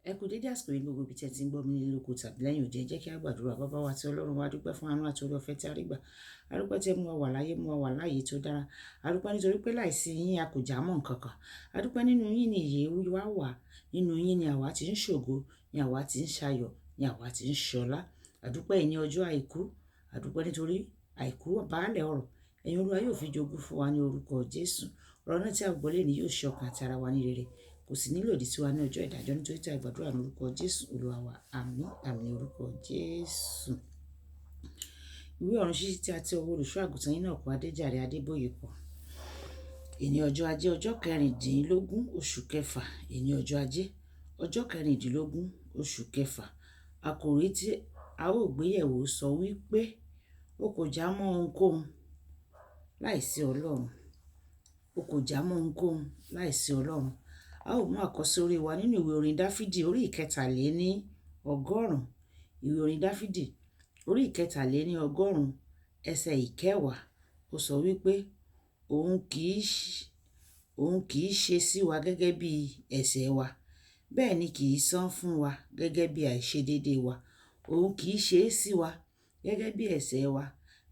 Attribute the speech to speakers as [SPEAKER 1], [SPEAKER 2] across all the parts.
[SPEAKER 1] Ẹ kú dédé àsìkò yìí gbogbo ibi tí ẹ ti ń gbọ́ mi nílé lóko tàbí lẹ́yìn òde. Ẹ jẹ́ kí a gbàdúrà. Bàbá wa tí Ọlọ́run wa, dúpẹ́ fún àánú àti oore ọ̀fẹ́ tí a rí gbà. A dúpẹ́ tí ẹ mú wa wà láyé, mú wa wà láàyè tó dára. A dúpẹ́ nítorí pé láìsí yín a kò já mọ́ nǹkan kan. A dúpẹ́ nínú yín ni ìyè wa wà. Nínú yín ni àwa ti ń ṣògo, ni àwa ti ń ṣayọ̀, ni àwa ti ń ṣọlá. A dúpẹ́ yìí ní ọjọ́ àìkú. A dúpẹ́ nítorí àìkú baálẹ̀ ọrọ̀. Ẹ̀yin Olúwa yóò fi jogún fún wa ní orúkọ Jésù. Ọ̀rọ̀ náà tí a gbọ́ lónìí yóò ṣe ọkàn àti ara wa ní rere. Kò sì ní lòdì sí wa ní ọjọ́ ìdájọ́ nítorí tí a gbàdúrà ní orúkọ Jésù Olúwa wa. Àmín, àmín ní orúkọ Jésù. Ìwé ọ̀run ṣíṣí tí a ti ọwọ́ olùṣọ́ àgùntàn Enoch Adéjàre Adébóyè kọ. Èní ọjọ́ ajé, ọjọ́ kẹrìndínlógún oṣù kẹfà. Èní ọjọ́ ajé, ọjọ́ kẹrìndínlógún oṣù kẹfà. Àkòrí tí a ó gbéyẹ̀wò sọ wípé o kò já mọ́ ohunkóhun láìsí Ọlọ́run. O kò já mọ́ ohunkóhun láìsí Ọlọ́run. A ó mú àkọ́sórí wa nínú ìwé orin Dáfídì orí ìkẹtàléní ọgọ́rùn-ún. Ìwé orin Dáfídì orí ìkẹtàléní ọgọ́rùn-ún ẹsẹ̀ ìkẹwàá. Ó sọ wípé òun kì í ṣe sí wa gẹ́gẹ́ bí ẹ̀ṣẹ̀ wa, bẹ́ẹ̀ ni kì í san fún wa gẹ́gẹ́ bí àìṣedéédéé wa. Òun kì í ṣe sí wa gẹ́gẹ́ bí ẹ̀ṣẹ̀ wa,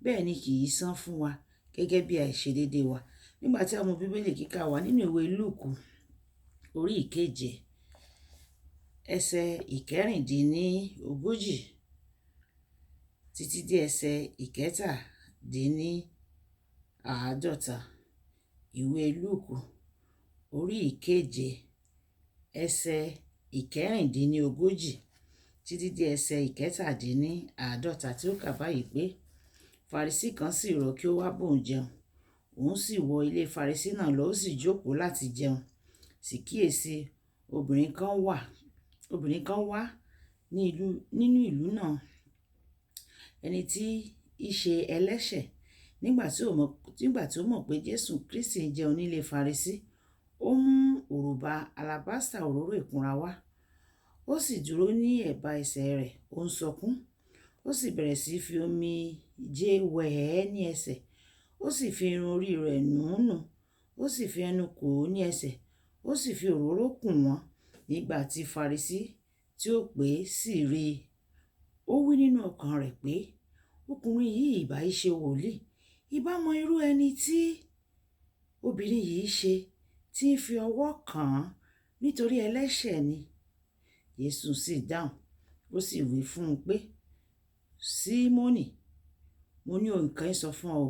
[SPEAKER 1] bẹ́ẹ̀ ni kì í san fún wa gẹ́gẹ́ bí àìṣedéédéé wa. Nígbà tí a mú Bíbélì kíkà wá nínú ìwé Lúùkù orí ìkeje ẹsẹ̀ ìkẹrìndínlógójì títí dé ẹsẹ̀ ìkẹtàdínníàádọ́ta. Ìwé Lúùkù orí ìkeje ẹsẹ̀ ìkẹrìndínlógójì títí dé ẹsẹ̀ ìkẹtàdínníàádọ́ta tí ó kà báyìí pé Farisí kan sì rọ̀ kí ó wá bóun jẹun. Òun sì wọ ilé Farisí náà lọ, ó sì jókòó láti jẹun. Sì kíyèsi, obìnrin kan wá ní ìlú, nínú ìlú náà, ẹni tí í ṣe ẹlẹ́ṣẹ̀. Nígbà tí ó mọ̀ pé Jésù Kristi ń jẹun nílé Farisí, ó mú òrùba alabasta òróró ìkunra wá. Ó sì dúró ní ẹ̀bá ẹsẹ̀ rẹ̀, ó ń sọkún. Ó sì bẹ̀rẹ̀ sí fi omijé wẹ̀ ẹ́ ní ẹsẹ̀. Ó sì fi irun orí rẹ̀ nù ún nù. Ó sì fi ẹnu kò ó ní ẹsẹ̀. Ó sì fi òróró kùn wọ́n. Nígbà tí Farisí tí ó pè sì rí i, ó wí nínú ọkàn rẹ̀ pé ọkùnrin yìí ìbá í ṣe wòlíì, ìbá mọ irú ẹni tí obìnrin yìí ṣe tí ń fi ọwọ́ kàn án, nítorí ẹlẹ́ṣẹ̀ ni. Jésù sì dáhùn, ó sì wí fún un pé, Símónì, mo ní ohun kan sọ fún ọ.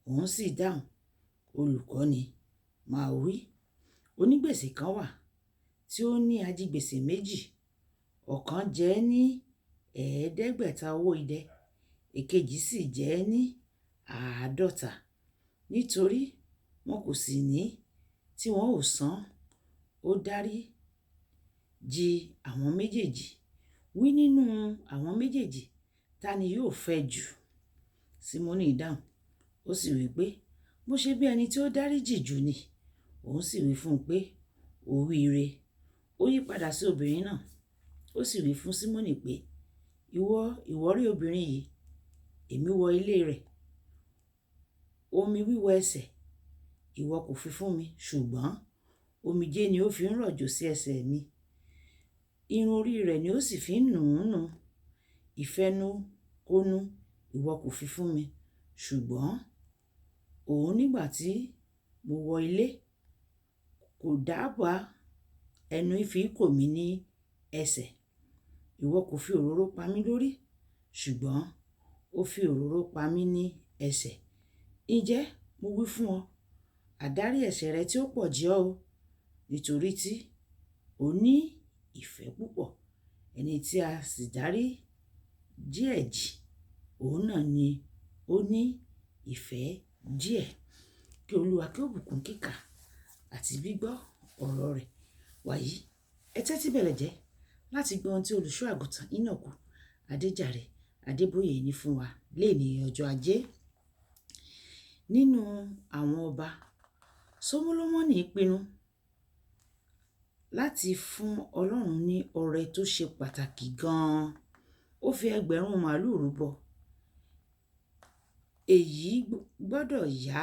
[SPEAKER 1] Òun sì dáhùn, Olùkọ́ni, máa wí. Onígbèsè kan wà tí ó ní ajigbèsè méjì. Ọ̀kan jẹ́ ní ẹ̀ẹ́dẹ́gbẹ̀ta owó idẹ, èkejì sì jẹ́ ní àádọ́ta. Nítorí wọn kò sì ní tí wọn ò san, ó dárí ji àwọn méjèèjì. Wí nínú àwọn méjèèjì, ta ni yóò fẹ́ jù? Símónì dáhùn, ó sì wí pé, mo ṣe bí ẹni tí ó dáríjì jù ni. Òun sì wí fún un pé, o wí ire. Ó yí padà sí obìnrin náà, ó sì wí fún Símónì pé, ìwọ rí obìnrin yìí, èmi wọ ilé rẹ̀. Omi wíwọ ẹsẹ̀ ìwọ kò fi fún mi, ṣùgbọ́n omijé ni ó fi ń rọ̀jò sí ẹsẹ̀ mi. Irun orí rẹ̀ ni ó sì fi ń nù ún nù. Ìfẹnukonu ìwọ kò fi fún mi, ṣùgbọ́n òun nígbà tí mo wọ ilé kò dábàá ẹnu fi kò mí ní ẹsẹ̀. Ìwọ kò fi òróró pa mí lórí, ṣùgbọ́n ó fi òróró pa mí ní ẹsẹ̀. Ǹjẹ́ mo wí fún ọ, àdárí ẹ̀ṣẹ̀ rẹ tí ó pọ̀ jẹ́ ọ, nítorí tí o ní ìfẹ́ púpọ̀. Ẹni tí a sì dárí díẹ̀ jì, òun náà ni ó ní ìfẹ́ díẹ̀. Kí Olúwa kí ó bùkún kíkà àti gbígbọ́ ọ̀rọ̀ rẹ̀. Wàyí, ẹ tẹ́tí bẹ̀lẹ̀ jẹ́ láti gbọ́ ohun tí olùṣọ́ àgùntàn Enoch Adéjàre Adébóyè ní fún wa léèní ọjọ́ ajé. Nínú àwọn ọba, Sólómọ́nì pinnu láti fún Ọlọ́run ní ọrẹ tó ṣe pàtàkì gan-an. Ó fi ẹgbẹ̀rún màlúù rúbọ. Èyí gbọ́dọ̀ ya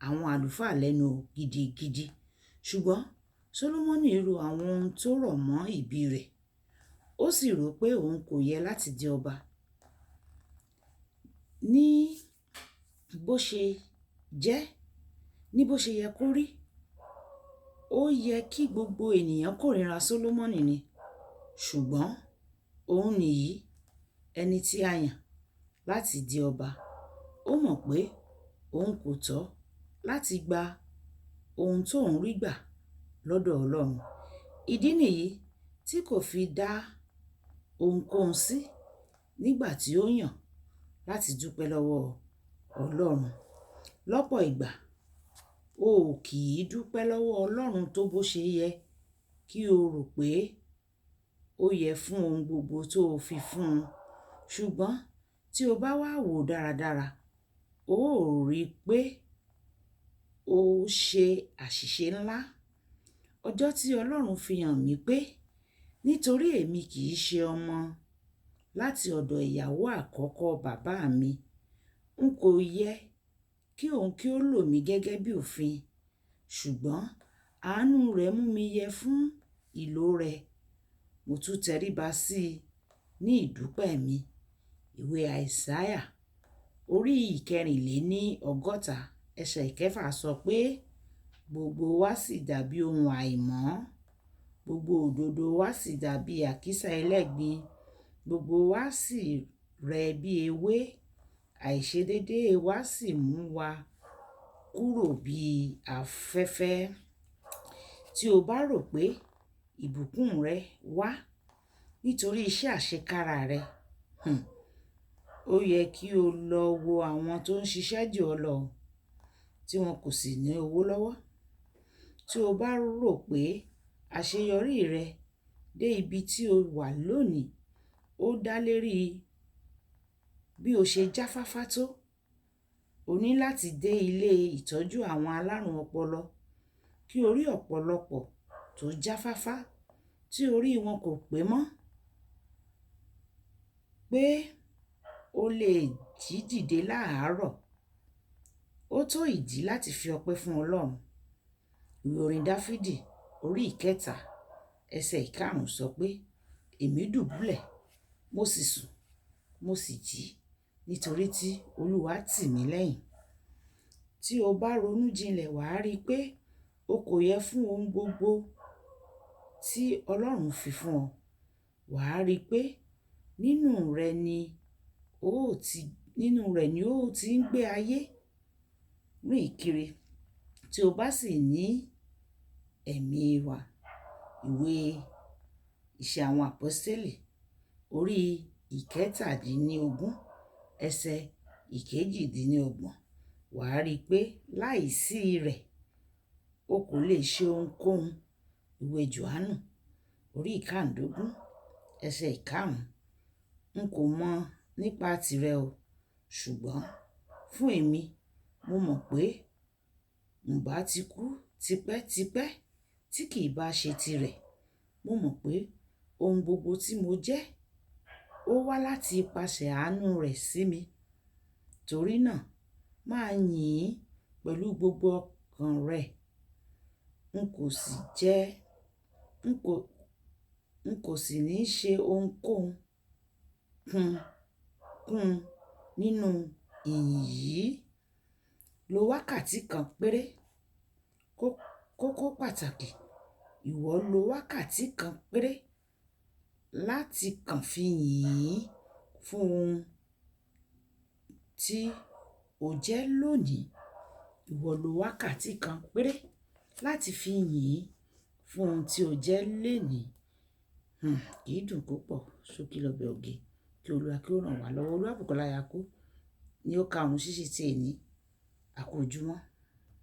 [SPEAKER 1] àwọn àlùfáà lẹ́nu gidigidi. Ṣùgbọ́n Sólómọ́nì ro àwọn ohun tó rọ̀ mọ́ ìbí rẹ̀. Ó sì rò pé òun kò yẹ láti di ọba. Ní bó ṣe jẹ́, ní bó ṣe yẹ kó rí, ó yẹ kí gbogbo ènìyàn kórìíra Sólómọ́nì ni. Ṣùgbọ́n òun nìyí, ẹni tí a yàn láti di ọba. Ó mọ̀ pé òun kò tọ́ láti gba ohun tó ń rí gbà lọ́dọ̀ Ọlọ́run. Ìdí nìyí tí kò fi dá ohunkóhun sí nígbà tí ó yàn láti dúpẹ́ lọ́wọ́ Ọlọ́run. Lọ́pọ̀ ìgbà, o ò kì í dúpẹ́ lọ́wọ́ Ọlọ́run tó bó ṣe yẹ kí o rò pé ó yẹ fún ohun gbogbo tó fi fún un. Ṣùgbọ́n tí o bá wà wò dáradára, o ó rí pé ó ṣe àṣìṣe ńlá. Ọjọ́ tí Ọlọ́run fi hàn mí pé nítorí èmi kì í ṣe ọmọ láti ọ̀dọ̀ ìyàwó àkọ́kọ́ bàbá mi, n kò yẹ kí òun kí ó lò mí gẹ́gẹ́ bí òfin. Ṣùgbọ́n àánú rẹ̀ mú mi yẹ fún ìlò rẹ̀. Mo tún tẹríba sí i ní ìdúpẹ́ mi. Ìwé Isaiah orí ìkẹrìnléní ọgọ́ta ẹsẹ̀ ìkẹfà sọ pé, "Gbogbo wa sì dàbí ohun àìmọ́, gbogbo òdodo wa sì dàbí àkísà ẹlẹ́gbin, gbogbo wa sì rẹ̀ bí ewé, àìṣedédé wa sì mú wa kúrò bí afẹ́fẹ́." Tí o bá rò pé ìbùkún rẹ wá nítorí iṣẹ́ àṣekára rẹ, ó yẹ kí o lọ wo àwọn tó ń ṣiṣẹ́ jù ọ lọ tí wọn kò sì ní owó lọ́wọ́. Tí o bá rò pé àṣeyọrí rẹ dé ibi tí o wà lónìí, ó dá lérí bí o ṣe jáfáfá tó, o ní láti dé ilé ìtọ́jú àwọn alárùn ọpọlọ kí o rí ọ̀pọ̀lọpọ̀ tó jáfáfá tí orí wọn kò pé mọ́ pé o lè jí dìde láàárọ̀. Ó tó ìdí láti fi ọpẹ́ fún Ọlọ́run. Ìwé orin Dafidi orí ìkẹta ẹsẹ̀ ìkarùn-ún sọ pé, "Èmi dùbúlẹ̀, mo sì sùn, mo sì jí nítorí tí Olúwa tì mí lẹ́yìn." Tí o bá ronú jinlẹ̀, wà á rí pé o kò yẹ fún ohun gbogbo tí Ọlọ́run fi fún ọ. Wà á rí pé nínú rẹ̀ ni ó ti, nínú rẹ̀ ni ó ti ń gbé ayé rìn kiri. Tí o bá sì ní ẹ̀mí wa, ìwé ìṣe àwọn àpọ́stélì orí ìkẹtàdínníogún ẹsẹ̀ ìkejìdínníọgbọ̀n, wà á rí pé láìsí rẹ̀ o kò lè ṣe ohunkóhun. Ìwé Jòhánù orí ìkáǹdógún ẹsẹ̀ ìkarùn-ún. N kò mọ̀ nípa tìrẹ o, ṣùgbọ́n fún èmi, mo mọ̀ pé ǹ bá ti kú tipẹ́tipẹ́ tí kì í bá ṣe tirẹ̀. Mo mọ̀ pé ohun gbogbo tí mo jẹ́, ó wá láti ipasẹ̀ àánú rẹ̀ sí mi. Torí náà, máa yìn ín pẹ̀lú gbogbo ọkàn rẹ. N kò sì jẹ́, n kò, n kò sì ní ṣe ohunkóhun kún, kún nínú ìyìn yìí. Lo wákàtí kan péré. Kókó pàtàkì, ìwọ lo wákàtí kan péré láti kàn fi yìn ín fún ohun tí o jẹ́ lónìí. Ìwọ lo wákàtí kan péré láti fi yìn ín fún ohun tí o jẹ́ lénìí. Kì í dùn púpọ̀, ṣókí lọ́bẹ̀ oge. Kí Olúwa kí ó rán wa lọ́wọ́. Olúwabùkọ́lá Yakú ni ó ka òun ṣíṣe tí ẹni. A kú ojúmọ́.